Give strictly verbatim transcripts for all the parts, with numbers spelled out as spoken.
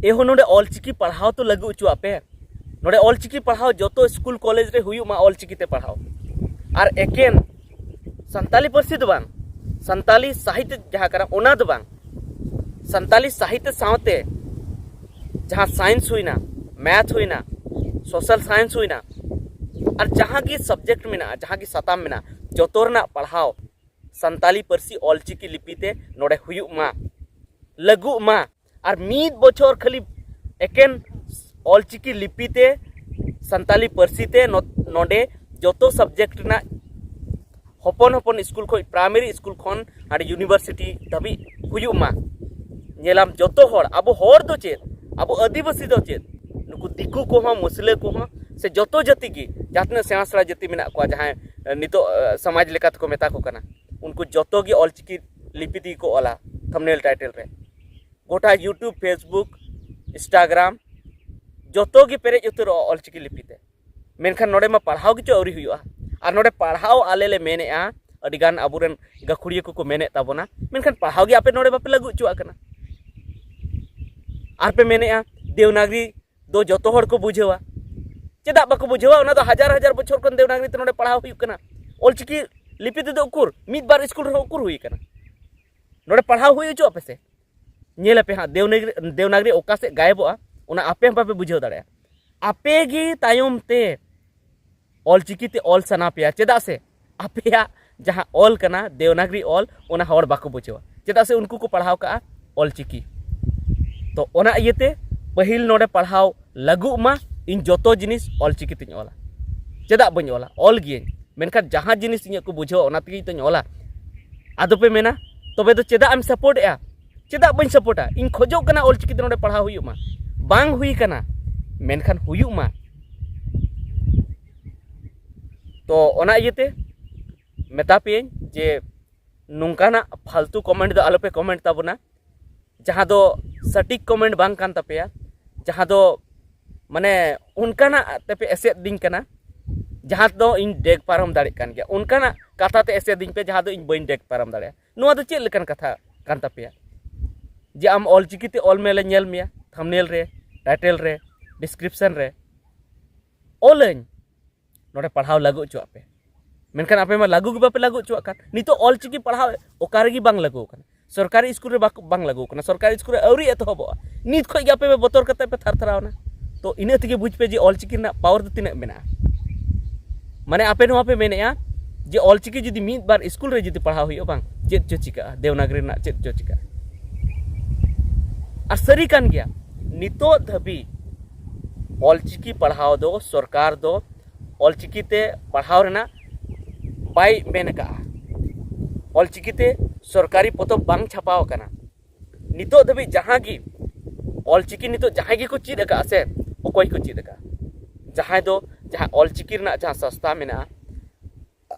ᱮᱦᱚ ᱱᱚᱰᱮ ᱚᱞᱪᱤᱠᱤ ᱯᱟᱲᱦᱟᱣ ᱛᱚ ᱞᱟᱹᱜᱩ ᱦᱚᱪᱚᱣᱟᱜ ᱯᱮ᱾ ᱱᱚᱰᱮ ᱚᱞᱪᱤᱠᱤ ᱯᱟᱲᱦᱟᱣ ᱡᱚᱛᱚ ᱥᱠᱩᱞ ᱠᱚᱞᱮᱡᱽ ᱨᱮ ᱦᱩᱭᱩᱜ ᱢᱟ ᱚᱞᱪᱤᱠᱤ ᱛᱮ ᱯᱟᱲᱦᱟᱣ᱾ ᱟᱨ ᱮᱠᱮᱱ ᱥᱟᱱᱛᱟᱞᱤ ᱯᱟᱹᱨᱥᱤ ᱫᱚ ᱵᱟᱝ, ᱥᱟᱱᱛᱟᱞᱤ ᱥᱟᱦᱤᱛ ᱡᱟᱦᱟᱸ ᱠᱟᱱᱟ ᱚᱱᱟ ᱫᱚ ᱵᱟᱝ, ᱥᱟᱱᱛᱟᱞᱤ ᱥᱟᱦᱤᱛ ᱥᱟᱶᱛᱮ ᱡᱟᱦᱟᱸ ᱥᱟᱭᱮᱱᱥ ᱦᱩᱭᱱᱟ, ᱢᱮᱛᱷ ᱦᱩᱭᱱᱟ, ᱥᱳᱥᱟᱞ ᱥᱟᱭᱮᱱᱥ ᱦᱩᱭᱱᱟ, ᱟᱨ ᱡᱟᱦᱟᱸ ᱜᱮ ᱥᱟᱵᱡᱮᱠᱴ ᱢᱮᱱᱟᱜᱼᱟ, ᱡᱟᱦᱟᱸ ᱜᱮ ᱥᱟᱛᱟᱢ ᱢᱮᱱᱟᱜᱼᱟ, ᱡᱚᱛᱚ ᱨᱮᱱᱟᱜ ᱯᱟᱲᱦᱟᱣ ᱥᱟᱱᱛᱟᱞᱤ ᱯᱟᱹᱨᱥᱤ ᱚᱞᱪᱤᱠᱤ ᱞᱤᱯᱤ ᱛᱮ ᱱᱚᱰᱮ ᱦᱩᱭᱩᱜ ᱢᱟ, ᱞᱟᱹᱜᱩᱜ ᱢᱟ᱾ ᱟᱨ ᱢᱤᱫ ᱵᱚᱪᱷᱚᱨ ᱠᱷᱟᱹᱞᱤ ᱮᱠᱮᱱ ᱚᱞᱪᱤᱠᱤ ᱞᱤᱯᱤ ᱛᱮ, ᱥᱟᱱᱛᱟᱞᱤ ᱯᱟᱹᱨᱥᱤ ᱛᱮ ᱱᱚ-, ᱱᱚᱰᱮ ᱡᱚᱛᱚ ᱥᱟᱵᱡᱮᱠᱴ ᱨᱮᱱᱟᱜ ᱦᱚᱯᱚᱱ ᱦᱚᱯᱚᱱ ᱥᱠᱩᱞ ᱠᱷᱚᱱ, ᱯᱨᱟᱭᱢᱟᱨᱤ ᱥᱠᱩᱞ ᱠᱷᱚᱱ ᱦᱟᱸᱰᱮ ᱤᱭᱩᱱᱤᱵᱷᱟᱨᱥᱤᱴᱤ ᱫᱷᱟᱹᱵᱤᱡ ᱦᱩᱭᱩᱜ ᱢᱟ᱾ ᱧᱮᱞᱟᱢ, ᱡᱚᱛᱚ ᱦᱚᱲ, ᱟᱵᱚ ᱦᱚᱲ ᱫᱚ ᱪᱮᱫ, ᱟᱵᱚ ᱟᱹᱫᱤᱵᱟᱹᱥᱤ ᱫᱚ ᱪᱮᱫ, ᱱᱩᱠᱩ ᱫᱤᱠᱩ ᱠᱚᱦᱚᱸ, ᱢᱩᱥᱞᱟᱹ ᱠᱚᱦᱚᱸ, ᱥᱮ ᱡᱚᱛᱚ ᱡᱟᱹᱛᱤ ᱜᱮ, ᱡᱟᱦᱟᱸ ᱛᱤᱱᱟᱹᱜ ᱥᱮᱬᱟ ᱥᱮᱬᱟ ᱡᱟᱹᱛᱤ ᱢᱮᱱᱟᱜ ᱠᱚᱣᱟ, ᱡᱟᱦᱟᱸᱭ, ᱮ, ᱱᱤᱛᱚᱜ, ᱮ, ᱥᱚᱢᱟᱡᱽ ᱞᱮᱠᱟ ᱛᱮᱠᱚ ᱢᱮᱛᱟ ᱠᱚ ᱠᱟᱱᱟ, ᱩᱱᱠᱩ ᱡᱚᱛᱚ ᱜᱮ ᱚᱞᱪᱤᱠᱤ ᱞᱤᱯᱤ ᱛᱮᱜᱮ ᱠᱚ ᱚᱞᱟ ᱛᱷᱟᱢᱵᱽᱱᱮᱞ ᱴᱟᱭᱴᱮᱞ ᱨᱮ᱾ ᱜᱚᱴᱟ YouTube, Facebook, Instagram ᱡᱚᱛᱚ ᱜᱮ ᱯᱮᱨᱮᱡ ᱩᱛᱟᱹᱨᱚᱜᱼᱟ ᱚᱞᱪᱤᱠᱤ ᱞᱤᱯᱤ ᱛᱮ᱾ ᱢᱮᱱᱠᱷᱟᱱ ᱱᱚᱰᱮ ᱢᱟ ᱯᱟᱲᱦᱟᱣ ᱜᱮᱪᱚ ᱟᱹᱣᱨᱤ ᱦᱩᱭᱩᱜᱼᱟ᱾ ᱟᱨ ᱱᱚᱰᱮ ᱯᱟᱲᱦᱟᱣ ᱟᱞᱮ ᱞᱮ ᱢᱮᱱᱮᱫᱼᱟ, ᱟᱹᱰᱤᱜᱟᱱ ᱟᱵᱚᱨᱮᱱ ᱜᱟᱹᱠᱷᱩᱲᱤᱭᱟᱹ ᱠᱚᱠᱚ ᱢᱮᱱᱮᱫ ᱛᱟᱵᱚᱱᱟ, ᱢᱮᱱᱠᱷᱟᱱ ᱯᱟᱲᱦᱟᱣ ᱜᱮ ᱟᱯᱮ ᱱᱚᱰᱮ ᱵᱟᱯᱮ ᱞᱟᱹᱜᱩ ᱦᱚᱪᱚᱣᱟᱜ ᱠᱟᱱᱟ᱾ ᱟᱨ ᱯᱮ ᱢᱮᱱᱮᱫᱼᱟ ᱫᱮᱣᱱᱟᱜᱽᱨᱤ ᱫᱚ ᱡᱚᱛᱚ ᱦᱚᱲ ᱠᱚ ᱵᱩᱡᱷᱟᱹᱣᱟ᱾ ᱪᱮᱫᱟᱜ ᱵᱟᱠᱚ ᱵᱩᱡᱷᱟᱹᱣᱟ? ᱚᱱᱟ ᱫᱚ ᱦᱟᱡᱟᱨ ᱦᱟᱡᱟᱨ ᱵᱚᱪᱷᱚᱨ ᱠᱷᱚᱱ ᱫᱮᱣᱱᱟᱜᱽᱨᱤ ᱛᱮ ᱱᱚᱰᱮ ᱯᱟᱲᱦᱟᱣ ᱦᱩᱭᱩᱜ ᱠᱟᱱᱟ᱾ ᱚᱞᱪᱤᱠᱤ ᱞᱤᱯᱤ ᱛᱮᱫᱚ ᱩᱠᱩᱨ, ᱢᱤᱫ ᱵᱟᱨ ᱥᱠᱩᱞ ᱨᱮᱦᱚᱸ ᱩᱠᱩᱨ ᱦᱩᱭ ᱠᱟᱱᱟ᱾ ᱱᱚᱰᱮ ᱯᱟᱲᱦᱟᱣ ᱦᱩᱭ ᱦᱚᱪᱚ ᱟᱯᱮ ᱥᱮ᱾ ᱧᱮᱞ ᱟᱯᱮ ᱦᱟᱸᱜ ᱫᱮᱣᱱᱟᱜᱽᱨᱤ, ᱫᱮᱣᱱᱟᱜᱽᱨᱤ ᱚᱠᱟ ᱥᱮᱫ ᱜᱟᱭᱮᱵᱚᱜᱼᱟ, ᱚᱱᱟ ᱟᱯᱮ ᱦᱚᱸ ᱵᱟᱯᱮ ᱵᱩᱡᱷᱟᱹᱣ ᱫᱟᱲᱮᱭᱟᱜᱼᱟ᱾ ᱟᱯᱮ ᱜᱮ ᱛᱟᱭᱚᱢ ᱛᱮ ᱚᱞᱪᱤᱠᱤ ᱛᱮ ᱚᱞ ᱥᱟᱱᱟ ᱯᱮᱭᱟ, ᱪᱮᱫᱟᱜ ᱥᱮ ᱟᱯᱮᱭᱟᱜ ᱡᱟᱦᱟᱸ ᱚᱞ ᱠᱟᱱᱟ ᱫᱮᱣᱱᱟᱜᱽᱨᱤ ᱚᱞ, ᱚᱱᱟ ᱦᱚᱲ ᱵᱟᱠᱚ ᱵᱩᱡᱷᱟᱹᱣᱟ, ᱪᱮᱫᱟᱜ ᱥᱮ ᱩᱱᱠᱩ ᱠᱚ ᱯᱟᱲᱦᱟᱣ ᱠᱟᱜᱼᱟ ᱚᱞᱪᱤᱠᱤ᱾ ᱛᱚ ᱚᱱᱟ ᱤᱭᱟᱹᱛᱮ ᱯᱟᱹᱦᱤᱞ ᱱᱚᱰᱮ ᱯᱟᱲᱦᱟᱣ ᱞᱟᱹᱜᱩᱜ ᱢᱟ, ᱤᱧ ᱡᱚᱛᱚ ᱡᱤᱱᱤᱥ ᱚᱞᱪᱤᱠᱤ ᱛᱮᱧ ᱚᱞᱟ᱾ ᱪᱮᱫᱟᱜ ᱵᱟᱹᱧ ᱚᱞᱟ? ᱚᱞ ᱜᱤᱭᱟᱹᱧ, ᱢᱮᱱᱠᱷᱟᱱ ᱡᱟᱦᱟᱸ ᱡᱤᱱᱤᱥ ᱤᱧᱟᱹᱜ ᱠᱚ ᱵᱩᱡᱷᱟᱹᱣᱟ ᱚᱱᱟ ᱛᱮᱜᱮ ᱛᱚᱧ ᱚᱞᱟ᱾ ᱟᱫᱚ ᱯᱮ ᱢᱮᱱᱟ, "ᱛᱚᱵᱮ ᱫᱚ ᱪᱮᱫᱟᱜ ᱮᱢ ᱥᱟᱯᱳᱨᱴ ᱮᱜᱼᱟ?" ᱪᱮᱫᱟᱜ ᱵᱟᱹᱧ ᱥᱟᱯᱳᱨᱴᱟ? ᱤᱧ ᱠᱷᱚᱡᱚᱜ ᱠᱟᱱᱟ ᱚᱞᱪᱤᱠᱤ ᱛᱮ ᱱᱚᱰᱮ ᱯᱟᱲᱦᱟᱣ ᱦᱩᱭᱩᱜ ᱢᱟ᱾ ᱵᱟᱝ ᱦᱩᱭ ᱠᱟᱱᱟ, ᱢᱮᱱᱠᱷᱟᱱ ᱦᱩᱭᱩᱜ ᱢᱟ᱾ ᱛᱚ ᱚᱱᱟ ᱤᱭᱟᱹᱛᱮ ᱢᱮᱛᱟ ᱯᱮᱭᱟᱹᱧ ᱡᱮ ᱱᱚᱝᱠᱟᱱᱟᱜ ᱯᱷᱟᱞᱛᱩ ᱠᱚᱢᱮᱱᱴ ᱫᱚ ᱟᱞᱚᱯᱮ ᱠᱚᱢᱮᱱᱴ ᱛᱟᱵᱚᱱᱟ, ᱡᱟᱦᱟᱸ ᱫᱚ ᱥᱚᱴᱷᱤᱠ ᱠᱚᱢᱮᱱᱴ ᱵᱟᱝ ᱠᱟᱱ ᱛᱟᱯᱮᱭᱟ, ᱡᱟᱦᱟᱸ ᱫᱚ ᱢᱟᱱᱮ ᱚᱱᱠᱟᱱᱟᱜ ᱛᱮᱯᱮ ᱮᱥᱮᱫ ᱫᱤᱧ ᱠᱟᱱᱟ, ᱡᱟᱦᱟᱸ ᱫᱚ ᱤᱧ ᱰᱮᱜᱽ ᱯᱟᱨᱚᱢ ᱫᱟᱲᱮᱜ ᱠᱟᱱ ᱜᱮᱭᱟ᱾ ᱚᱱᱠᱟᱱᱟᱜ ᱠᱟᱛᱷᱟ ᱛᱮ ᱮᱥᱮᱫ ᱫᱤᱧ ᱯᱮ ᱡᱟᱦᱟᱸ ᱫᱚ ᱤᱧ ᱵᱟᱹᱧ ᱰᱮᱜᱽ ᱯᱟᱨᱚᱢ ᱫᱟᱲᱮᱭᱟᱜᱼᱟ᱾ ᱱᱚᱣᱟ ᱫᱚ ᱪᱮᱫ ᱞᱮᱠᱟᱱ ᱠᱟᱛᱷᱟ ᱠᱟᱱ ᱛᱟᱯᱮᱭᱟ? ᱡᱮ ᱟᱢ ᱚᱞᱪᱤᱠᱤ ᱛᱮ ᱚᱞ ᱢᱮ, ᱞᱮ ᱧᱮᱞ ᱢᱮᱭᱟ, ᱛᱷᱟᱢᱵᱽᱱᱮᱞ ᱨᱮ, ᱴᱟᱭᱴᱮᱞ ᱨᱮ, ᱰᱤᱥᱠᱨᱤᱯᱥᱚᱱ ᱨᱮ ᱚᱞᱟᱹᱧ, ᱱᱚᱰᱮ ᱯᱟᱲᱦᱟᱣ ᱞᱟᱹᱜᱩ ᱦᱚᱪᱚᱣᱟᱜ ᱯᱮ᱾ ᱢᱮᱱᱠᱷᱟᱱ ᱟᱯᱮ ᱢᱟ ᱞᱟᱹᱜᱩ ᱜᱮ ᱵᱟᱯᱮ ᱞᱟᱹᱜᱩ ᱦᱚᱪᱚᱣᱟᱜ ᱠᱟᱱ᱾ ᱱᱤᱛᱚᱜ ᱚᱞᱪᱤᱠᱤ ᱯᱟᱲᱦᱟᱣ ᱚᱠᱟ ᱨᱮᱜᱮ ᱵᱟᱝ ᱞᱟᱹᱜᱩ ᱟᱠᱟᱱᱟ, ᱥᱚᱨᱠᱟᱨᱤ ᱥᱠᱩᱞ ᱨᱮ ᱵᱟᱠᱚ, ᱵᱟᱝ ᱞᱟᱹᱜᱩ ᱟᱠᱟᱱᱟ, ᱥᱚᱨᱠᱟᱨᱤ ᱥᱠᱩᱞ ᱨᱮ ᱟᱹᱣᱨᱤ ᱮᱛᱚᱦᱚᱵᱚᱜᱼᱟ᱾ ᱱᱤᱛ ᱠᱷᱚᱱ ᱜᱮ ᱟᱯᱮ ᱯᱮ ᱵᱚᱛᱚᱨ ᱠᱟᱛᱮ ᱯᱮ ᱛᱷᱟᱨ ᱛᱷᱟᱨᱟᱣ ᱮᱱᱟ᱾ ᱛᱚ ᱤᱱᱟᱹ ᱛᱮᱜᱮ ᱵᱩᱡᱽ ᱯᱮ ᱡᱮ ᱚᱞᱪᱤᱠᱤ ᱨᱮᱱᱟᱜ ᱯᱟᱣᱟᱨ ᱫᱚ ᱛᱤᱱᱟᱹᱜ ᱢᱮᱱᱟᱜᱼᱟ᱾ ᱢᱟᱱᱮ ᱟᱯᱮ ᱱᱚᱣᱟ ᱯᱮ ᱢᱮᱱᱮᱫᱼᱟ ᱡᱮ ᱚᱞᱪᱤᱠᱤ ᱡᱩᱫᱤ ᱢᱤᱫ ᱵᱟᱨ ᱥᱠᱩᱞ ᱨᱮ ᱡᱩᱫᱤ ᱯᱟᱲᱦᱟᱣ ᱦᱩᱭᱩᱜᱼᱟ, ᱵᱟᱝ, ᱪᱮᱫ ᱪᱚ ᱪᱤᱠᱟᱹᱜᱼᱟ, ᱫᱮᱣᱱᱟᱜᱽᱨᱤ ᱨᱮᱱᱟᱜ ᱪᱮᱫ ᱪᱚ ᱪᱤᱠᱟᱹᱜᱼᱟ᱾ ᱟᱨ ᱥᱟᱹᱨᱤ ᱠᱟᱱ ᱜᱮᱭᱟ, ᱱᱤᱛᱚᱜ ᱫᱷᱟᱹᱵᱤᱡ ᱚᱞᱪᱤᱠᱤ ᱯᱟᱲᱦᱟᱣ ᱫᱚ ᱥᱚᱨᱠᱟᱨ ᱫᱚ ᱚᱞᱪᱤᱠᱤ ᱛᱮ ᱯᱟᱲᱦᱟᱣ ᱨᱮᱱᱟᱜ ᱵᱟᱭ ᱢᱮᱱ ᱟᱠᱟᱫᱼᱟ᱾ ᱚᱞᱪᱤᱠᱤ ᱛᱮ ᱥᱚᱨᱠᱟᱨᱤ ᱯᱚᱛᱚᱵ ᱵᱟᱝ ᱪᱷᱟᱯᱟᱣ ᱟᱠᱟᱱᱟ᱾ ᱱᱤᱛᱚᱜ ᱫᱷᱟᱹᱵᱤᱡ ᱡᱟᱦᱟᱸ ᱜᱮ ᱚᱞᱪᱤᱠᱤ ᱱᱤᱛᱚᱜ ᱡᱟᱦᱟᱸᱭ ᱜᱮᱠᱚ ᱪᱮᱫ ᱟᱠᱟᱫᱼᱟ ᱥᱮ, ᱚᱠᱚᱭ ᱠᱚ ᱪᱮᱫ ᱟᱠᱟᱫᱼᱟ, ᱡᱟᱦᱟᱸᱭ ᱫᱚ, ᱡᱟᱦᱟᱸ ᱚᱞᱪᱤᱠᱤ ᱨᱮᱱᱟᱜ ᱡᱟᱦᱟᱸ ᱥᱚᱝᱥᱛᱷᱟ ᱢᱮᱱᱟᱜᱼᱟ,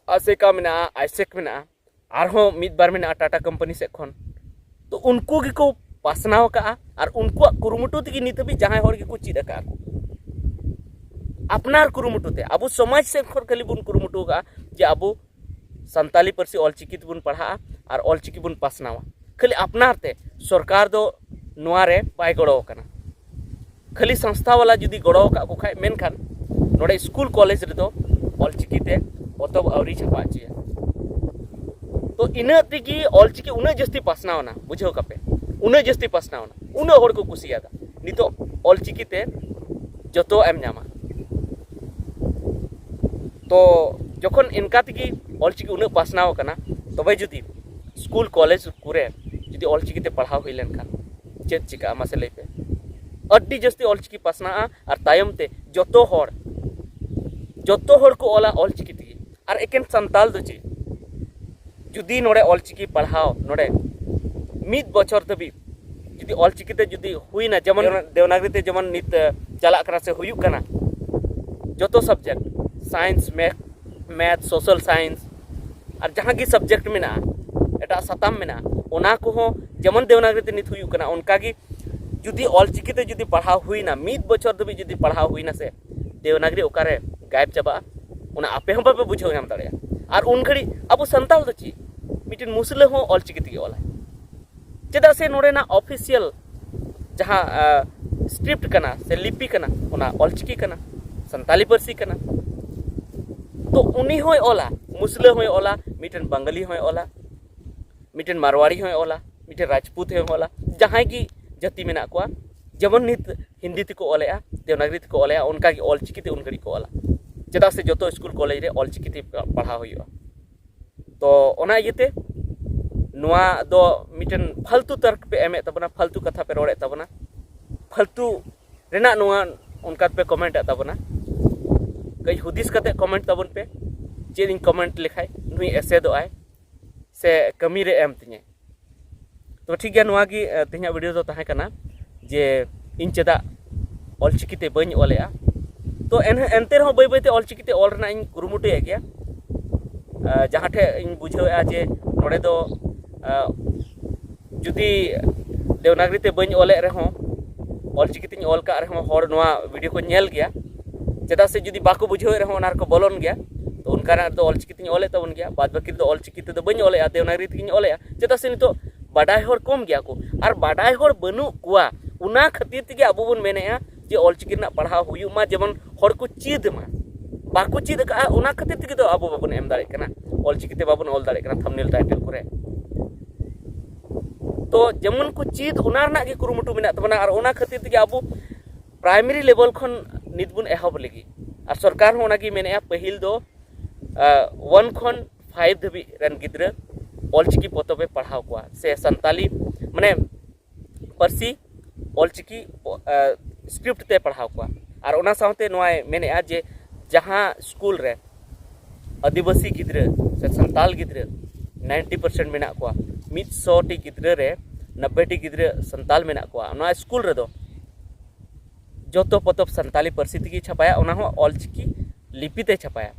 ᱟᱥᱮᱠᱟ ᱢᱮᱱᱟᱜᱼᱟ, ᱟᱭᱥᱮᱠ ᱢᱮᱱᱟᱜᱼᱟ, ᱟᱨᱦᱚᱸ ᱢᱤᱫ ᱵᱟᱨ ᱢᱮᱱᱟᱜᱼᱟ ᱴᱟᱴᱟ ᱠᱳᱢᱯᱟᱱᱤ ᱥᱮᱫ ᱠᱷᱚᱱ, ᱛᱚ ᱩᱱᱠᱩ ᱜᱮᱠᱚ ᱯᱟᱥᱱᱟᱣ ᱟᱠᱟᱫᱼᱟ᱾ ᱟᱨ ᱩᱱᱠᱩᱣᱟᱜ ᱠᱩᱨᱩᱢᱩᱴᱩ ᱛᱮᱜᱮ ᱱᱤᱛ ᱦᱟᱹᱵᱤᱡ ᱡᱟᱦᱟᱸᱭ ᱦᱚᱲ ᱜᱮᱠᱚ ᱪᱮᱫ ᱟᱠᱟᱫᱼᱟ ᱠᱚ, ᱟᱯᱱᱟᱨ ᱠᱩᱨᱩᱢᱩᱴᱩ ᱛᱮ᱾ ᱟᱵᱚ ᱥᱚᱢᱟᱡᱽ ᱥᱮᱫ ᱠᱷᱚᱱ ᱠᱷᱟᱹᱞᱤ ᱵᱚᱱ ᱠᱩᱨᱩᱢᱩᱴᱩ ᱟᱠᱟᱫᱼᱟ ᱡᱮ ᱟᱵᱚ ᱥᱟᱱᱛᱟᱞᱤ ᱯᱟᱹᱨᱥᱤ ᱚᱞᱪᱤᱠᱤ ᱛᱮᱵᱚᱱ ᱯᱟᱲᱦᱟᱜᱼᱟ ᱟᱨ ᱚᱞᱪᱤᱠᱤ ᱵᱚᱱ ᱯᱟᱥᱱᱟᱣᱟ᱾ ᱠᱷᱟᱹᱞᱤ ᱟᱯᱱᱟᱨ ᱛᱮ, ᱥᱚᱨᱠᱟᱨ ᱫᱚ ᱱᱚᱣᱟ ᱨᱮ ᱵᱟᱭ ᱜᱚᱲᱚ ᱟᱠᱟᱱᱟ᱾ ᱠᱷᱟᱹᱞᱤ ᱥᱚᱝᱥᱛᱷᱟ ᱵᱟᱞᱟ ᱡᱩᱫᱤ ᱜᱚᱲᱚ ᱟᱠᱟᱫ ᱠᱚ ᱠᱷᱟᱡ, ᱢᱮᱱᱠᱷᱟᱱ ᱱᱚᱰᱮ ᱥᱠᱩᱞ ᱠᱚᱞᱮᱡᱽ ᱨᱮᱫᱚ ᱚᱞᱪᱤᱠᱤ ᱛᱮ ᱯᱚᱛᱚᱵ ᱟᱹᱣᱨᱤ ᱪᱷᱟᱯᱟ ᱦᱚᱪᱚᱭᱟ᱾ ᱛᱚ ᱤᱱᱟᱹᱜ ᱛᱮᱜᱮ ᱚᱞᱪᱤᱠᱤ ᱩᱱᱟᱹᱜ ᱡᱟᱹᱥᱛᱤ ᱯᱟᱥᱱᱟᱣ ᱮᱱᱟ, ᱵᱩᱡᱷᱟᱹᱣ ᱠᱟᱯᱮ, ᱩᱱᱟᱹᱜ ᱡᱟᱹᱥᱛᱤ ᱯᱟᱥᱱᱟᱣ ᱮᱱᱟ, ᱩᱱᱟᱹᱜ ᱦᱚᱲ ᱠᱚ ᱠᱩᱥᱤᱭᱟᱫᱟ᱾ ᱱᱤᱛᱚᱜ ᱚᱞᱪᱤᱠᱤ ᱛᱮ ᱡᱚᱛᱚᱣᱟᱜ ᱮᱢ ᱧᱟᱢᱟ᱾ ᱛᱚ ᱡᱚᱠᱷᱚᱱ ᱤᱱᱠᱟ ᱛᱮᱜᱮ ᱚᱞᱪᱤᱠᱤ ᱩᱱᱟᱹᱜ ᱯᱟᱥᱱᱟᱣ ᱟᱠᱟᱱᱟ, ᱛᱚᱵᱮ ᱡᱩᱫᱤ ᱥᱠᱩᱞ ᱠᱚᱞᱮᱡᱽ ᱠᱚᱨᱮ ᱡᱩᱫᱤ ᱚᱞᱪᱤᱠᱤ ᱛᱮ ᱯᱟᱲᱦᱟᱣ ᱦᱩᱭ ᱞᱮᱱᱠᱷᱟᱱ ᱪᱮᱫ ᱪᱤᱠᱟᱹᱜᱼᱟ, ᱢᱟᱥᱮ ᱞᱟᱹᱭ ᱯᱮ? ᱟᱹᱰᱤ ᱡᱟᱹᱥᱛᱤ ᱚᱞᱪᱤᱠᱤ ᱯᱟᱥᱱᱟᱜᱼᱟ ᱟᱨ ᱛᱟᱭᱚᱢ ᱛᱮ ᱡᱚᱛᱚ ᱦᱚᱲ, ᱡᱚᱛᱚ ᱦᱚᱲ ᱠᱚ ᱚᱞᱟ ᱚᱞᱪᱤᱠᱤ ᱛᱮᱜᱮ᱾ ᱟᱨ ᱮᱠᱮᱱ ᱥᱟᱱᱛᱟᱞ ᱫᱚ ᱪᱮᱫ? ᱡᱩᱫᱤ ᱱᱚᱰᱮ ᱚᱞᱪᱤᱠᱤ ᱯᱟᱲᱦᱟᱣ ᱱᱚᱰᱮ ᱢᱤᱫ ᱵᱚᱪᱷᱚᱨ ᱫᱷᱟᱹᱵᱤᱡ ᱡᱩᱫᱤ ᱚᱞᱪᱤᱠᱤ ᱛᱮ ᱡᱩᱫᱤ ᱦᱩᱭᱱᱟ, ᱡᱮᱢᱚᱱ ᱫᱮᱣᱱᱟᱜᱽᱨᱤ ᱛᱮ ᱡᱮᱢᱚᱱ ᱱᱤᱛ, ᱮ, ᱪᱟᱞᱟᱜ ᱠᱟᱱᱟ ᱥᱮ ᱦᱩᱭᱩᱜ ᱠᱟᱱᱟ, ᱡᱚᱛᱚ subject, science, math, math, social science, ᱟᱨ ᱡᱟᱦᱟᱸ ᱜᱮ subject ᱢᱮᱱᱟᱜᱼᱟ, ᱮᱴᱟᱜ ᱥᱟᱛᱟᱢ ᱢᱮᱱᱟᱜᱼᱟ, ᱚᱱᱟ ᱠᱚᱦᱚᱸ ᱡᱮᱢᱚᱱ ᱫᱮᱣᱱᱟᱜᱽᱨᱤ ᱛᱮ ᱱᱤᱛ ᱦᱩᱭᱩᱜ ᱠᱟᱱᱟ, ᱚᱱᱠᱟ ᱜᱮ ᱡᱩᱫᱤ ᱚᱞᱪᱤᱠᱤ ᱛᱮ ᱡᱩᱫᱤ ᱯᱟᱲᱦᱟᱣ ᱦᱩᱭᱱᱟ, ᱢᱤᱫ ᱵᱚᱪᱷᱚᱨ ᱫᱷᱟᱹᱵᱤᱡ ᱡᱩᱫᱤ ᱯᱟᱲᱦᱟᱣ ᱦᱩᱭᱱᱟ ᱥᱮ, ᱫᱮᱣᱱᱟᱜᱽᱨᱤ ᱚᱠᱟᱨᱮ ᱜᱟᱭᱮᱵ ᱪᱟᱵᱟᱜᱼᱟ, ᱚᱱᱟ ᱟᱯᱮ ᱦᱚᱸ ᱵᱟᱯᱮ ᱵᱩᱡᱷᱟᱹᱣ ᱧᱟᱢ ᱫᱟᱲᱮᱭᱟᱜᱼᱟ᱾ ᱟᱨ ᱩᱱ ᱜᱷᱟᱹᱲᱤᱡ ᱟᱵᱚ ᱥᱟᱱᱛᱟᱲ ᱫᱚ ᱪᱮᱫ, ᱢᱤᱫᱴᱮᱱ ᱢᱩᱥᱞᱟᱹ ᱦᱚᱸ ᱚᱞᱪᱤᱠᱤ ᱛᱮᱜᱮ ᱚᱞᱟᱭ᱾ ᱪᱮᱫᱟᱜ ᱥᱮ ᱱᱚᱰᱮᱱᱟᱜ official ᱡᱟᱦᱟᱸ ᱥᱠᱨᱤᱯᱴ ᱠᱟᱱᱟ ᱥᱮ ᱞᱤᱯᱤ ᱠᱟᱱᱟ, ᱚᱱᱟ ᱚᱞᱪᱤᱠᱤ ᱠᱟᱱᱟ, ᱥᱟᱱᱛᱟᱞᱤ ᱯᱟᱹᱨᱥᱤ ᱠᱟᱱᱟ᱾ ᱛᱚ ᱩᱱᱤ ᱦᱚᱸᱭ ᱚᱞᱟ, ᱢᱩᱥᱞᱟᱹ ᱦᱚᱸᱭ ᱚᱞᱟ, ᱢᱤᱫᱴᱮᱱ ᱵᱟᱝᱜᱟᱞᱤ ᱦᱚᱸᱭ ᱚᱞᱟ, ᱢᱤᱫᱴᱮᱱ ᱢᱟᱨᱣᱟᱲᱤ ᱦᱚᱸᱭ ᱚᱞᱟ, ᱢᱤᱫᱴᱮᱱ ᱨᱟᱡᱽᱯᱩᱛ ᱦᱚᱸᱭ ᱚᱞᱟ, ᱡᱟᱦᱟᱸᱭ ᱜᱮ ᱡᱟᱹᱛᱤ ᱢᱮᱱᱟᱜ ᱠᱚᱣᱟ, ᱡᱮᱢᱚᱱ ᱱᱤᱛ ᱦᱤᱱᱫᱤ ᱛᱮᱠᱚ ᱚᱞᱮᱜᱼᱟ, ᱫᱮᱣᱱᱟᱜᱽᱨᱤ ᱛᱮᱠᱚ ᱚᱞᱮᱜᱼᱟ, ᱚᱱᱠᱟᱜᱮ ᱚᱞᱪᱤᱠᱤ ᱛᱮ ᱩᱱ ᱜᱷᱟᱹᱲᱤᱡ ᱠᱚ ᱚᱞᱟ᱾ ᱪᱮᱫᱟᱜ ᱥᱮ ᱡᱚᱛᱚ ᱥᱠᱩᱞ ᱠᱚᱞᱮᱡᱽ ᱨᱮ ᱚᱞᱪᱤᱠᱤ ᱛᱮ ᱯᱟᱲᱦᱟᱣ ᱦᱩᱭᱩᱜᱼᱟ᱾ ᱛᱚ ᱚᱱᱟ ᱤᱭᱟᱹᱛᱮ ᱱᱚᱣᱟ ᱫᱚ ᱢᱤᱫᱴᱮᱱ ᱯᱷᱟᱞᱛᱩ ᱛᱟᱨᱠ ᱯᱮ ᱮᱢᱮᱫ ᱛᱟᱵᱚᱱᱟ, ᱯᱷᱟᱞᱛᱩ ᱠᱟᱛᱷᱟ ᱯᱮ ᱨᱚᱲᱮᱫ ᱛᱟᱵᱚᱱᱟ, ᱯᱷᱟᱞᱛᱩ ᱨᱮᱱᱟᱜ ᱱᱚᱣᱟ ᱚᱱᱠᱟ ᱯᱮ ᱠᱚᱢᱮᱱᱴ ᱮᱫ ᱛᱟᱵᱚᱱᱟ᱾ ᱠᱟᱹᱡ ᱦᱩᱫᱤᱥ ᱠᱟᱛᱮ ᱠᱚᱢᱮᱱᱴ ᱛᱟᱵᱚᱱ ᱯᱮ, ᱪᱮᱫ ᱤᱧ ᱠᱚᱢᱮᱱᱴ ᱞᱮᱠᱷᱟᱡ ᱱᱩᱭ ᱮᱥᱮᱫᱚᱜ ᱟᱭ ᱥᱮ ᱠᱟᱹᱢᱤ ᱨᱮ ᱮᱢ ᱛᱤᱧᱟᱭ᱾ ᱛᱚ ᱴᱷᱤᱠ ᱜᱮᱭᱟ, ᱱᱚᱣᱟ ᱜᱮ ᱛᱮᱦᱮᱧᱟᱜ ᱵᱷᱤᱰᱤᱭᱳ ᱫᱚ ᱛᱟᱦᱮᱸ ᱠᱟᱱᱟ ᱡᱮ ᱤᱧ ᱪᱮᱫᱟᱜ ᱚᱞᱪᱤᱠᱤ ᱛᱮ ᱵᱟᱹᱧ ᱚᱞᱮᱜᱼᱟ᱾ ᱛᱚ ᱮᱱ ᱮᱱᱛᱮ ᱨᱮᱦᱚᱸ ᱵᱟᱹᱭ ᱵᱟᱹᱭᱛᱮ ᱚᱞᱪᱤᱠᱤ ᱛᱮ ᱚᱞ ᱨᱮᱱᱟᱜ ᱤᱧ ᱠᱩᱨᱩᱢᱩᱴᱩᱭᱮᱫ ᱜᱮᱭᱟ᱾ ᱡᱟᱦᱟᱸ ᱴᱷᱮᱡ ᱤᱧ ᱵᱩᱡᱷᱟᱹᱣᱮᱫᱼᱟ ᱡᱮ ᱱᱚᱰᱮ ᱫᱚ ᱡᱩᱫᱤ ᱫᱮᱣᱱᱟᱜᱽᱨᱤ ᱛᱮ ᱵᱟᱹᱧ ᱚᱞᱮᱫ ᱨᱮᱦᱚᱸ, ᱚᱞᱪᱤᱠᱤ ᱛᱮᱧ ᱚᱞ ᱠᱟᱜ ᱨᱮᱦᱚᱸ, ᱦᱚᱲ ᱱᱚᱣᱟ ᱵᱷᱤᱰᱤᱭᱳ ᱠᱚ ᱧᱮᱞ ᱜᱮᱭᱟ᱾ ᱪᱮᱫᱟᱜ ᱥᱮ ᱡᱩᱫᱤ ᱵᱟᱠᱚ ᱵᱩᱡᱷᱟᱹᱣᱮᱫ ᱨᱮᱦᱚᱸ, ᱚᱱᱟ ᱨᱮᱠᱚ ᱵᱚᱞᱚᱱ ᱜᱮᱭᱟ᱾ ᱛᱚ ᱚᱱᱠᱟᱱᱟᱜ ᱨᱮᱫᱚ ᱚᱞᱪᱤᱠᱤ ᱛᱮᱧ ᱚᱞᱮᱫ ᱛᱟᱵᱚᱱ ᱜᱮᱭᱟ, ᱵᱟᱫ ᱵᱟᱹᱠᱤ ᱨᱮᱫᱚ ᱚᱞᱪᱤᱠᱤ ᱛᱮᱫᱚ ᱵᱟᱹᱧ ᱚᱞᱮᱜᱼᱟ, ᱫᱮᱣᱱᱟᱜᱽᱨᱤ ᱛᱮᱜᱮᱧ ᱚᱞᱮᱜᱼᱟ᱾ ᱪᱮᱫᱟᱜ ᱥᱮ ᱱᱤᱛᱚᱜ ᱵᱟᱰᱟᱭ ᱦᱚᱲ ᱠᱚᱢ ᱜᱮᱭᱟ ᱠᱚ, ᱟᱨ ᱵᱟᱰᱟᱭ ᱦᱚᱲ ᱵᱟᱹᱱᱩᱜ ᱠᱚᱣᱟ᱾ ᱚᱱᱟ ᱠᱷᱟᱹᱛᱤᱨ ᱛᱮᱜᱮ ᱟᱵᱚ ᱵᱚᱱ ᱢᱮᱱᱮᱜᱼᱟ ᱡᱮ ᱚᱞᱪᱤᱠᱤ ᱨᱮᱱᱟᱜ ᱯᱟᱲᱦᱟᱣ ᱦᱩᱭᱩᱜ ᱢᱟ, ᱡᱮᱢᱚᱱ ᱦᱚᱲ ᱠᱚ ᱪᱮᱫ ᱢᱟ᱾ ᱵᱟᱠᱚ ᱪᱮᱫ ᱟᱠᱟᱫᱼᱟ, ᱚᱱᱟ ᱠᱷᱟᱹᱛᱤᱨ ᱛᱮᱜᱮ ᱫᱚ ᱟᱵᱚ ᱵᱟᱵᱚᱱ ᱮᱢ ᱫᱟᱲᱮᱭᱟᱜ ᱠᱟᱱᱟ, ᱚᱞᱪᱤᱠᱤ ᱛᱮ ᱵᱟᱵᱚᱱ ᱚᱞ ᱫᱟᱲᱮᱭᱟᱜ ᱠᱟᱱᱟ ᱛᱷᱟᱢᱵᱽᱱᱮᱞ ᱴᱟᱭᱴᱮᱞ ᱠᱚᱨᱮ᱾ ᱛᱚ ᱡᱮᱢᱚᱱ ᱠᱚ ᱪᱮᱫ, ᱚᱱᱟ ᱨᱮᱱᱟᱜ ᱜᱮ ᱠᱩᱨᱩᱢᱩᱴᱩ ᱢᱮᱱᱟᱜ ᱛᱟᱵᱚᱱᱟ, ᱟᱨ ᱚᱱᱟ ᱠᱷᱟᱹᱛᱤᱨ ᱛᱮᱜᱮ ᱟᱵᱚ ᱯᱨᱟᱭᱢᱟᱨᱤ ᱞᱮᱵᱮᱞ ᱠᱷᱚᱱ ᱱᱤᱛ ᱵᱚᱱ ᱮᱦᱚᱵ ᱞᱟᱹᱜᱤᱫ᱾ ᱟᱨ ᱥᱚᱨᱠᱟᱨ ᱦᱚᱸ ᱚᱱᱟᱜᱮ ᱢᱮᱱᱮᱫᱼᱟ, ᱯᱟᱹᱦᱤᱞ ᱫᱚ ᱚᱣᱟᱱ ᱠᱷᱚᱱ ᱯᱷᱟᱭᱤᱵᱷ ᱫᱷᱟᱹᱵᱤᱡ ᱨᱮᱱ ᱜᱤᱫᱽᱨᱟᱹ ᱚᱞᱪᱤᱠᱤ ᱯᱚᱛᱚᱵ ᱮ ᱯᱟᱲᱦᱟᱣ ᱠᱚᱣᱟ, ᱥᱮ ᱥᱟᱱᱛᱟᱞᱤ, ᱢᱟᱱᱮ, ᱯᱟᱹᱨᱥᱤ ᱚᱞᱪᱤᱠᱤ ᱥᱠᱨᱤᱯᱴ ᱛᱮ ᱯᱟᱲᱦᱟᱣ ᱠᱚᱣᱟ᱾ ᱟᱨ ᱚᱱᱟ ᱥᱟᱶᱛᱮ ᱱᱚᱣᱟᱭ ᱢᱮᱱᱮᱫᱼᱟ ᱡᱮ ᱡᱟᱦᱟᱸ ᱥᱠᱩᱞ ᱨᱮ ᱟᱹᱫᱤᱵᱟᱹᱥᱤ ᱜᱤᱫᱽᱨᱟᱹ ᱥᱮ ᱥᱟᱱᱛᱟᱞ ᱜᱤᱫᱽᱨᱟᱹ ᱱᱟᱭᱤᱱᱴᱤ ᱯᱟᱨᱥᱮᱱᱴ ᱢᱮᱱᱟᱜ ᱠᱚᱣᱟ, ᱢᱤᱫ ᱥᱚ ᱴᱤ ᱜᱤᱫᱽᱨᱟᱹ ᱨᱮ ᱱᱚᱵᱵᱳᱭ ᱴᱤ ᱜᱤᱫᱽᱨᱟᱹ ᱥᱟᱱᱛᱟᱞ ᱢᱮᱱᱟᱜ ᱠᱚᱣᱟ, ᱱᱚᱣᱟ ᱥᱠᱩᱞ ᱨᱮᱫᱚ ᱡᱚᱛᱚ ᱯᱚᱛᱚᱵ ᱥᱟᱱᱛᱟᱞᱤ ᱯᱟᱹᱨᱥᱤ ᱛᱮᱜᱮ ᱪᱷᱟᱯᱟᱭᱟ, ᱚᱱᱟ ᱦᱚᱸ ᱚᱞᱪᱤᱠᱤ ᱞᱤᱯᱤ ᱛᱮ ᱪᱷᱟᱯᱟᱭᱟ᱾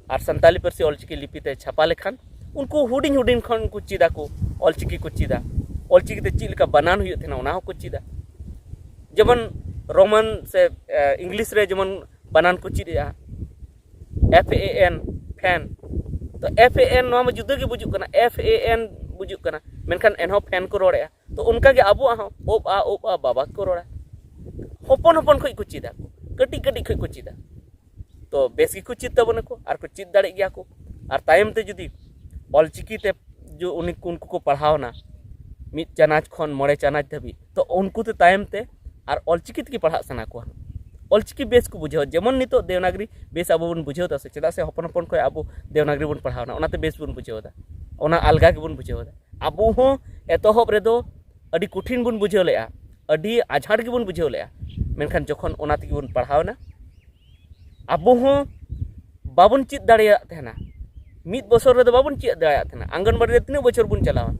ᱟᱨ ᱥᱟᱱᱛᱟᱞᱤ ᱯᱟᱹᱨᱥᱤ ᱚᱞᱪᱤᱠᱤ ᱞᱤᱯᱤ ᱛᱮ ᱪᱷᱟᱯᱟ ᱞᱮᱠᱷᱟᱱ ᱩᱱᱠᱩ ᱦᱩᱰᱤᱧ ᱦᱩᱰᱤᱧ ᱠᱷᱚᱱ ᱠᱚ ᱪᱮᱫᱟ ᱠᱚ, ᱚᱞᱪᱤᱠᱤ ᱠᱚ ᱪᱮᱫᱟ, ᱚᱞᱪᱤᱠᱤ ᱛᱮ ᱪᱮᱫ ᱞᱮᱠᱟ ᱵᱟᱱᱟᱱ ᱦᱩᱭᱩᱜ ᱛᱟᱦᱮᱱᱟ ᱚᱱᱟ ᱦᱚᱸᱠᱚ ᱪᱮᱫᱟ᱾ ᱡᱮᱢᱚᱱ ᱨᱳᱢᱟᱱ ᱥᱮ ᱤᱝᱞᱤᱥ ᱨᱮ ᱡᱮᱢᱚᱱ ᱵᱟᱱᱟᱱ ᱠᱚ ᱪᱮᱫ ᱮᱫᱼᱟ, ᱮᱯᱷ ᱮ ᱮᱱ, ᱯᱷᱮᱱ᱾ ᱛᱚ ᱮᱯᱷ ᱮ ᱮᱱ ᱱᱚᱣᱟ ᱢᱟ ᱡᱩᱫᱟᱹ ᱜᱮ ᱵᱩᱡᱩᱜ ᱠᱟᱱᱟ, ᱮᱯᱷ ᱮ ᱮᱱ ᱵᱩᱡᱩᱜ ᱠᱟᱱᱟ, ᱢᱮᱱᱠᱷᱟᱱ ᱮᱱᱦᱚᱸ ᱯᱷᱮᱱ ᱠᱚ ᱨᱚᱲᱮᱫᱼᱟ᱾ ᱛᱚ ᱚᱱᱠᱟᱜᱮ ᱟᱵᱚᱣᱟᱜ ᱦᱚᱸ ᱚᱵ ᱟ ᱚᱵ ᱟ ᱵᱟᱵᱟ ᱠᱚ ᱨᱚᱲᱟ᱾ ᱦᱚᱯᱚᱱ ᱦᱚᱯᱚᱱ ᱠᱷᱚᱱ ᱠᱚ ᱪᱮᱫᱟ, ᱠᱟᱹᱴᱤᱡ ᱠᱟᱹᱴᱤᱡ ᱠᱷᱚᱱ ᱠᱚ ᱪᱮᱫᱟ᱾ ᱛᱚ ᱵᱮᱥ ᱜᱮᱠᱚ ᱪᱮᱫ ᱛᱟᱵᱚᱱᱟᱠᱚ ᱟᱨ ᱠᱚ ᱪᱮᱫ ᱫᱟᱲᱮᱜ ᱜᱮᱭᱟ ᱠᱚ᱾ ᱟᱨ ᱛᱟᱭᱚᱢ ᱛᱮ ᱡᱩᱫᱤ ᱚᱞᱪᱤᱠᱤ ᱛᱮ ᱡᱩ- ᱩᱱᱤ ᱩᱱᱠᱩ ᱠᱚ ᱯᱟᱲᱦᱟᱣᱱᱟ ᱢᱤᱫ ᱪᱟᱱᱟᱪ ᱠᱷᱚᱱ ᱢᱚᱬᱮ ᱪᱟᱱᱟᱪ ᱫᱷᱟᱹᱵᱤᱡ, ᱛᱚ ᱩᱱᱠᱩ ᱛᱮ ᱛᱟᱭᱚᱢ ᱛᱮ ᱟᱨ ᱚᱞᱪᱤᱠᱤ ᱛᱮᱜᱮ ᱯᱟᱲᱦᱟᱜ ᱥᱟᱱᱟ ᱠᱚᱣᱟ᱾ ᱚᱞᱪᱤᱠᱤ ᱵᱮᱥ ᱠᱚ ᱵᱩᱡᱷᱟᱹᱣᱟ, ᱡᱮᱢᱚᱱ ᱱᱤᱛᱚᱜ ᱫᱮᱣᱱᱟᱜᱽᱨᱤ ᱵᱮᱥ ᱟᱵᱚ ᱵᱚᱱ ᱵᱩᱡᱷᱟᱹᱣ ᱮᱫᱟ ᱥᱮ, ᱪᱮᱫᱟᱜ ᱥᱮ ᱦᱚᱯᱚᱱ ᱦᱚᱯᱚᱱ ᱠᱷᱚᱱ ᱟᱵᱚ ᱫᱮᱣᱱᱟᱜᱽᱨᱤ ᱵᱚᱱ ᱯᱟᱲᱦᱟᱣᱱᱟ, ᱚᱱᱟᱛᱮ ᱵᱮᱥ ᱵᱚᱱ ᱵᱩᱡᱷᱟᱹᱣ ᱮᱫᱟ, ᱚᱱᱟ ᱟᱞᱜᱟ ᱜᱮᱵᱚᱱ ᱵᱩᱡᱷᱟᱹᱣ ᱮᱫᱟ᱾ ᱟᱵᱚ ᱦᱚᱸ ᱮᱛᱚᱦᱚᱵ ᱨᱮᱫᱚ ᱟᱹᱰᱤ ᱠᱚᱴᱷᱤᱱ ᱵᱚᱱ ᱵᱩᱡᱷᱟᱹᱣ ᱞᱮᱫᱼᱟ, ᱟᱹᱰᱤ ᱟᱡᱷᱟᱴ ᱜᱮᱵᱚᱱ ᱵᱩᱡᱷᱟᱹᱣ ᱞᱮᱫᱼᱟ, ᱢᱮᱱᱠᱷᱟᱱ ᱡᱚᱠᱷᱚᱱ ᱚᱱᱟ ᱛᱮᱜᱮ ᱵᱚᱱ ᱯᱟᱲᱦᱟᱣᱱᱟ, ᱟᱵᱚ ᱦᱚᱸ ᱵᱟᱵᱚᱱ ᱪᱮᱫ ᱫᱟᱲᱮᱭᱟᱜ ᱛᱟᱦᱮᱱᱟ᱾ ᱢᱤᱫ ᱵᱚᱪᱷᱚᱨ ᱨᱮᱫᱚ ᱵᱟᱵᱚᱱ ᱪᱮᱫ ᱫᱟᱲᱮᱭᱟᱜ ᱛᱟᱦᱮᱱᱟ᱾ ᱟᱝᱜᱚᱱᱵᱟᱲᱤ ᱨᱮ ᱛᱤᱱᱟᱹᱜ ᱵᱚᱪᱷᱚᱨ ᱵᱚᱱ ᱪᱟᱞᱟᱣᱟ,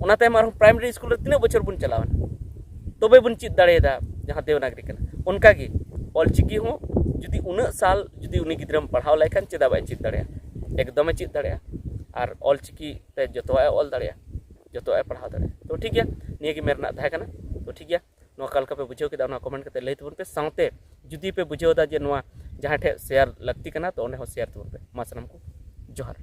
ᱚᱱᱟ ᱛᱟᱭᱚᱢ ᱟᱨᱦᱚᱸ ᱯᱨᱟᱭᱢᱟᱨᱤ ᱥᱠᱩᱞ ᱨᱮ ᱛᱤᱱᱟᱹᱜ ᱵᱚᱪᱷᱚᱨ ᱵᱚᱱ ᱪᱟᱞᱟᱣᱟ, ᱛᱚᱵᱮ ᱵᱚᱱ ᱪᱮᱫ ᱫᱟᱲᱮᱭᱟᱫᱟ ᱡᱟᱦᱟᱸ ᱫᱮᱣᱱᱟᱜᱽᱨᱤ ᱠᱟᱱᱟ᱾ ᱚᱱᱠᱟᱜᱮ ᱚᱞᱪᱤᱠᱤ ᱦᱚᱸ ᱡᱩᱫᱤ ᱩᱱᱟᱹᱜ ᱥᱟᱞ ᱡᱩᱫᱤ ᱩᱱᱤ ᱜᱤᱫᱽᱨᱟᱹᱢ ᱯᱟᱲᱦᱟᱣ ᱞᱮᱠᱷᱟᱱ, ᱪᱮᱫᱟᱜ ᱵᱟᱭ ᱪᱮᱫ ᱫᱟᱲᱮᱭᱟᱜᱼᱟ? ᱮᱠᱫᱚᱢᱮ ᱪᱮᱫ ᱫᱟᱲᱮᱭᱟᱜᱼᱟ᱾ ᱟᱨ ᱚᱞᱪᱤᱠᱤ ᱛᱮ ᱡᱚᱛᱚᱣᱟᱜ ᱮ ᱚᱞ ᱫᱟᱲᱮᱭᱟᱜᱼᱟ, ᱡᱚᱛᱚᱣᱟᱜ ᱮ ᱯᱟᱲᱦᱟᱣ ᱫᱟᱲᱮᱭᱟᱜᱼᱟ᱾ ᱛᱚ ᱴᱷᱤᱠ ᱜᱮᱭᱟ, ᱱᱤᱭᱟᱹ ᱜᱮ ᱢᱮᱱ ᱨᱮᱱᱟᱜ ᱛᱟᱦᱮᱸ ᱠᱟᱱᱟ᱾ ᱛᱚ ᱴᱷᱤᱠ ᱜᱮᱭᱟ, ᱱᱚᱣᱟ ᱚᱠᱟ ᱞᱮᱠᱟ ᱯᱮ ᱵᱩᱡᱷᱟᱹᱣ ᱠᱮᱫᱟ, ᱚᱱᱟ ᱠᱚᱢᱮᱱᱴ ᱠᱟᱛᱮ ᱞᱟᱹᱭ ᱛᱟᱵᱚᱱ ᱯᱮ᱾ ᱥᱟᱶᱛᱮ ᱡᱩᱫᱤ ᱯᱮ ᱵᱩᱡᱷᱟᱹᱣ ᱮᱫᱟ ᱡᱮ ᱱᱚᱣᱟ ᱡᱟᱦᱟᱸᱭ ᱴᱷᱮᱱ ᱥᱮᱭᱟᱨ ᱞᱟᱹᱠᱛᱤ ᱠᱟᱱᱟ, ᱛᱚ ᱚᱸᱰᱮ ᱦᱚᱸ ᱥᱮᱭᱟᱨ ᱛᱟᱵᱚᱱ ᱯᱮ᱾ ᱢᱟ ᱥᱟᱱᱟᱢ ᱠᱚ ᱡᱚᱦᱟᱨ᱾